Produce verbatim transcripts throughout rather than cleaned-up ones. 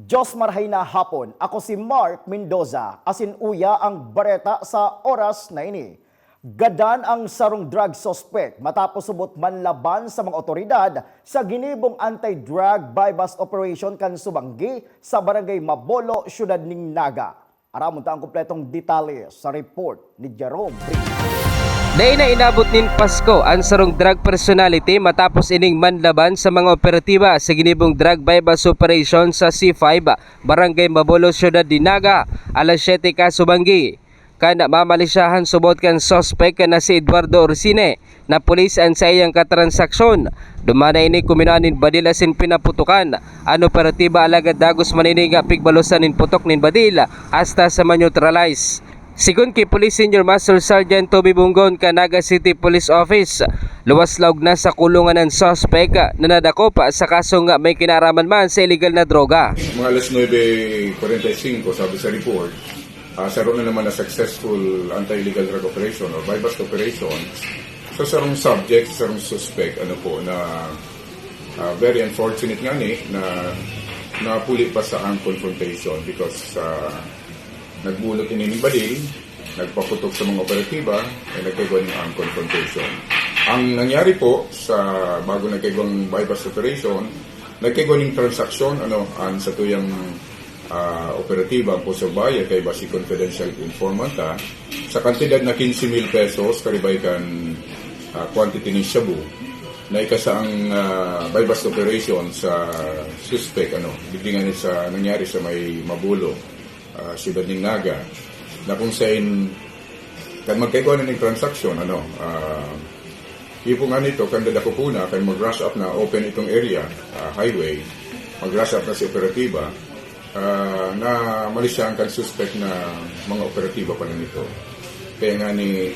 Diyos marhay na hapon. Ako si Mark Mendoza, asin uya ang bareta sa oras na ini. Gadan ang sarong drug suspect matapos subot manlaban sa mga otoridad sa ginibong anti-drug buy-bust operation kan Subangui sa Barangay Mabolo, Siyudad nin Naga. Aramon ta ang kompletong detalye sa report ni Jerome Brito. Dai na inabot nin Pasko an sarong drug personality matapos ining manlaban sa mga operatiba sa ginibong drug buy-bust operation sa C five, Barangay Mabolo, Siyudad nin Naga, alas siyete ka Subangui. Kan mamalisyahan subot kan suspek na si Eduardo Orsine, na pulis an saiyang katransaksyon. Duman na ini kuminua nin badil asin pinaputokan an operatiba, alagad dagos man ini nga pigbalosan nin putok nin badil hasta sa ma-neutralize. Sigon ki Police Senior Master Sergeant Toby Bunggon kan Naga City Police Office, luwas laog na sa kulungan an suspek na nadakop sa kasong may kinaaraman man sa iligal na droga. Mga alas nuebe kwarenta y singko, sabi sa report, ah, saro na naman na successful anti-illegal drug operation or buy-bust operation sa sarong subject, sa sarong suspect, ano po, na, ah, very unfortunate nga ni na napuli pa sa armed confrontation because, ah, nagbunot ini nin badil, nagpaputok sa mga operatiba, ay nagkaigwa nin armed confrontation. Ang nangyari po sa bago nagkaigwang buy-bust operation, nagkaigwa nin transaksyon, ano, ang satuyang, ah, operatiba, ang Puso Bayan, kaiba si confidential informant, ah, sa kantidad na quince mil pesos, karibay kan, ah, quantity ni shabu, na ika sa ang, ah, buy-bust operation sa suspect, ano, digdi ngani sa nangyari sa may Mabolo, ah, Siyudad nin Naga, na kung sain kan magkaigwa na ning transaksyon, ano, ah, ipo nga nito, kan dadakop na, kan mag-rush up na, open itong area, ah, highway, mag-rush up na si operatiba, ah, na malisyahan kan suspect na mga operatiba pala nito. Kaya nga ni,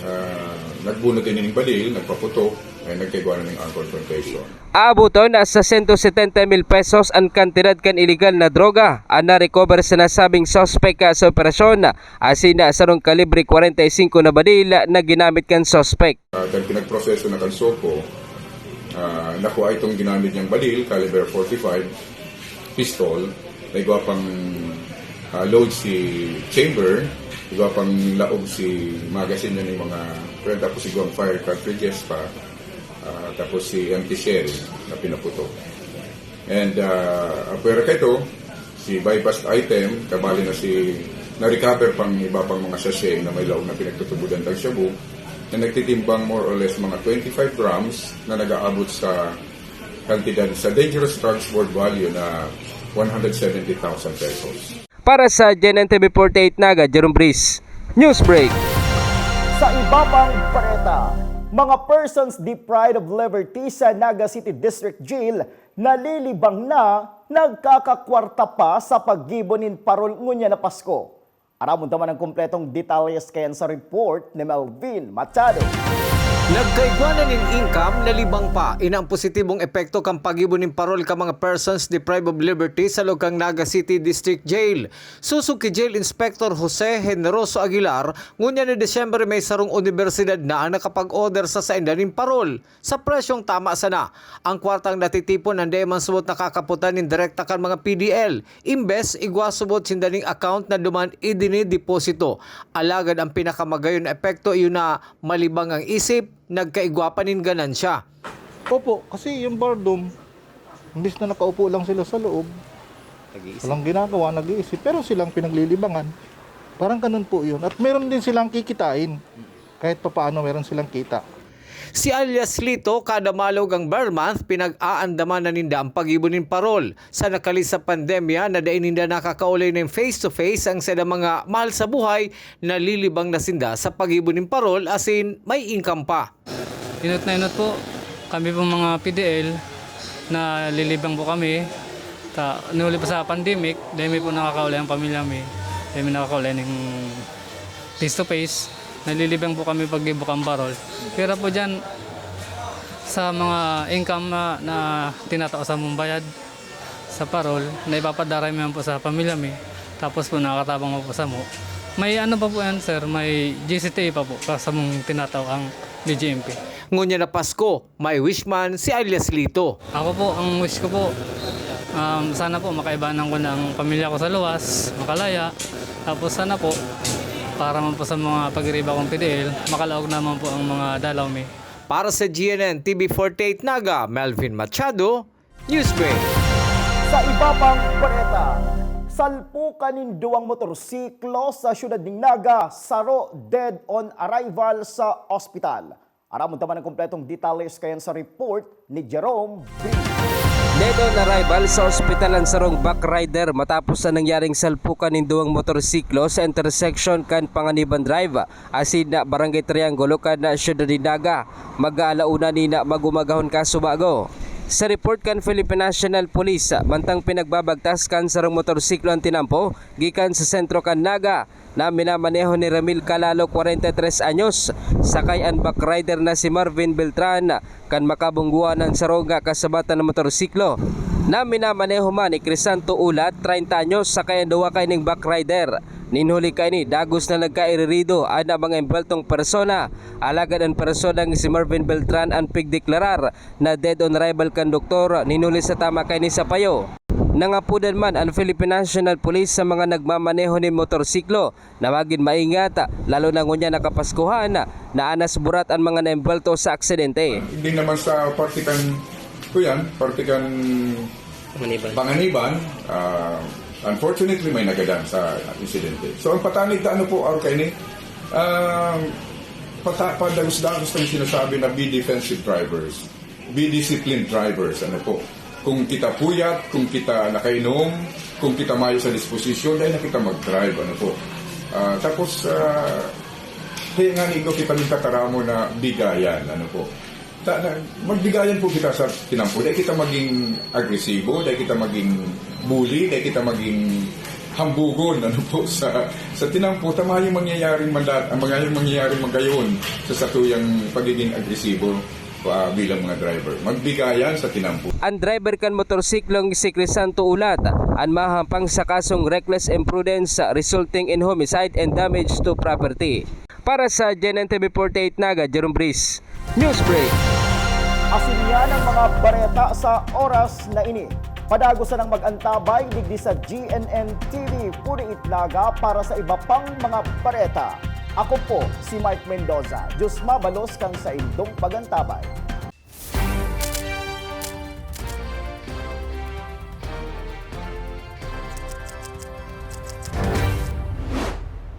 ah, nagbunot ini ning badil, nagpaputok, ay nagkaigwa na ning armed confrontation. Aaboton sa sento setenta mil pesos an kantidad kan iligal na droga an na-recover sa nasabing suspek sa operasyon, asin na sarong kalibre kwarenta y singko na badil na ginamit kan suspek. Ah, kan pinagproseso na kan SOCO, ah, nakuha itong ginamit niyang badil, caliber forty-five, pistol, na igwa pang, ah, load si chamber, igwa pang laog si magazine na ning mga kwarenta, tapos igwang fire cartridges pa, ah, tapos si empty shell na pinaputok. And, ah, apwera kaito, si buy-bust item, kabali na si, na-recover pang iba pang mga sachet na may laog na pinagtutubodan tag shabu, na nagtitimbang more or less mga twenty-five grams na nag-aabot sa kantidad sa dangerous drugs worth value na one hundred seventy thousand pesos. Para sa G N N T V forty-eight Naga, Jerome Breeze. News Break. Sa iba pang bareta, mga persons deprived of liberty sa Naga City District Jail nalilibang na, nagkakakwarta pa sa paggibo nin parol ngunyan na Pasko. Aramon ta man ang kompletong detalye kaiyan sa report ni Melvin Machado. Nagkaigwa na nin income, nalibang pa. Ini ang positibong epekto kan paggibo nin parol kan mga persons deprived of liberty sa loob kan Naga City District Jail. Sosog ki Jail Inspector Jose Generoso Aguilar, ngunyan na Disyembre may sarong unibersidad na ang nakapag-order sa sainda nin parol sa presyong tama sana. Ang kwartang natitipon an dai man subot nakakaputan nin direkta kan mga P D L. Imbes, igwa subot sinda nin account na duman idinideposito. Alagad ang pinakamagayon na epekto iyo na malibang ang isip, nagkaigwa pa nin ganansya. Opo, kasi yung boredom, imbes na nakaupo lang sila sa loob, Nag-iisip. Walang ginagawa, nag-iisip, pero silang pinaglilibangan. Parang ganun po yun. At meron din silang kikitain. Kahit papaano, meron silang kita. Si alias Lito, kada malog ang bar month, pinag-aandaman na ninda ang paggibo nin parol. Sa nakalis sa pandemya na dai ninda nakakaulay nin face-to-face ang saindang mga mahal sa buhay, nalilibang na sinda sa paggibo nin parol asin may income pa. Inot na inot po, kami pong mga P D L, nalilibang po kami. Ta, nuli pa sa pandemic, dahil may po nakakaulay ang pamilya mi, dahil may nakakaulay ng face to face, nalilibang po kami pag ibukang parol. Pero po dyan, sa mga income na, na tinatao sa mong bayad, sa parol, na ipapadaray mo yan po sa pamilya mi, tapos po nakakatabang mo po sa mo. May ano pa po yan, sir, may G C T A pa po, sa mong tinatao ang B G M P. Ngunyan na Pasko, may wish man si alias Lito. Ako po, ang wish ko po, Um, sana po makaibanan ko na ang pamilya ko sa luwas, makalaya. Tapos sana po, para man po sa mga pagiriba kong P D L, makalaog naman po ang mga dalaw mi. Para sa G N N T V forty-eight Naga, Melvin Machado, Newsbreak. Sa iba pang bareta, salpukan nin duwang motorsiklo sa siyudad nin Naga, saro dead on arrival sa ospital. Aramon ta man ang kompletong detalles kayan sa report ni Jerome B. Dead on arrival sa ospital an sarong backrider matapos na nangyaring salpukan nin duwang motorsiklo sa intersection kan Panganiban Drive asin na Barangay Triangulo kan siyudad nin Naga. Mag-aalauna ni na mag-umagahon kasubago. Sa report kan Philippine National Police, mantang pinagbabagtas kan sarong motorsiklo an tinampo gikan sa sentro kan Naga, na minamaneho ni Ramil Calalo, kwarenta y tres anyos, sakay an backrider na si Marvin Beltran kan makabungguan an sarong kasabatan na motorsiklo na minamaneho man ni Crisanto Ulat, treinta anyos, sakay an duwa kaining backrider. Nin huli kaini, dagos na nagkairirido an mga embweltong persona, alagad an personang si Marvin Beltran an pigdeklarar na dead on arrival kan doktor nin huli sa tama kaini sa payo. Nangapodan man an Philippine National Police sa mga nagmamaneho nin motorsiklo na magin maingat, lalo na ngunyan na Kapaskuhan, na anas burat an mga naembwelto sa aksidente. Hindi naman sa parte kan, kuyan, parte kan Maniban. Panganiban, ah, unfortunately may nagadan sa insidente. So ang patanid na ano po, Arca ini, ah, pata, padagos-dagos ng sinasabi na be defensive drivers, be disciplined drivers, ano po. Kung kita puyat, kung kita nakainom, kung kita mayo sa disposisyon, dahil na kita mag-drive, ano po. Ah, tapos, ah, kaya nga nigo kita nagtataramo na bigayan, ano po. Ta, na, magbigayan po kita sa tinampo. Dahil kita maging agresibo, dahil kita maging bully, dahil kita maging hambugon, ano po, sa, sa tinampo. Tama yung mangyayaring mandat, ang mga yung mangyayaring magayon sa satuyang pagiging agresibo ah, bilang mga driver. Magbigayan sa tinampo. An driver kan motorsiklong si Crisanto Ulat an mahampang sa kasong reckless imprudence resulting in homicide and damage to property. Para sa G N N T V forty-eight Naga, Jerome Breeze, Newsbreak. Asin yan ang mga bareta sa oras na ini. Padagos sanang mag-antabay digdi sa G N N T V forty-eight Naga para sa iba pang mga bareta. Ako po si Mike Mendoza. Diyos mabalos kan saindong pag-antabay.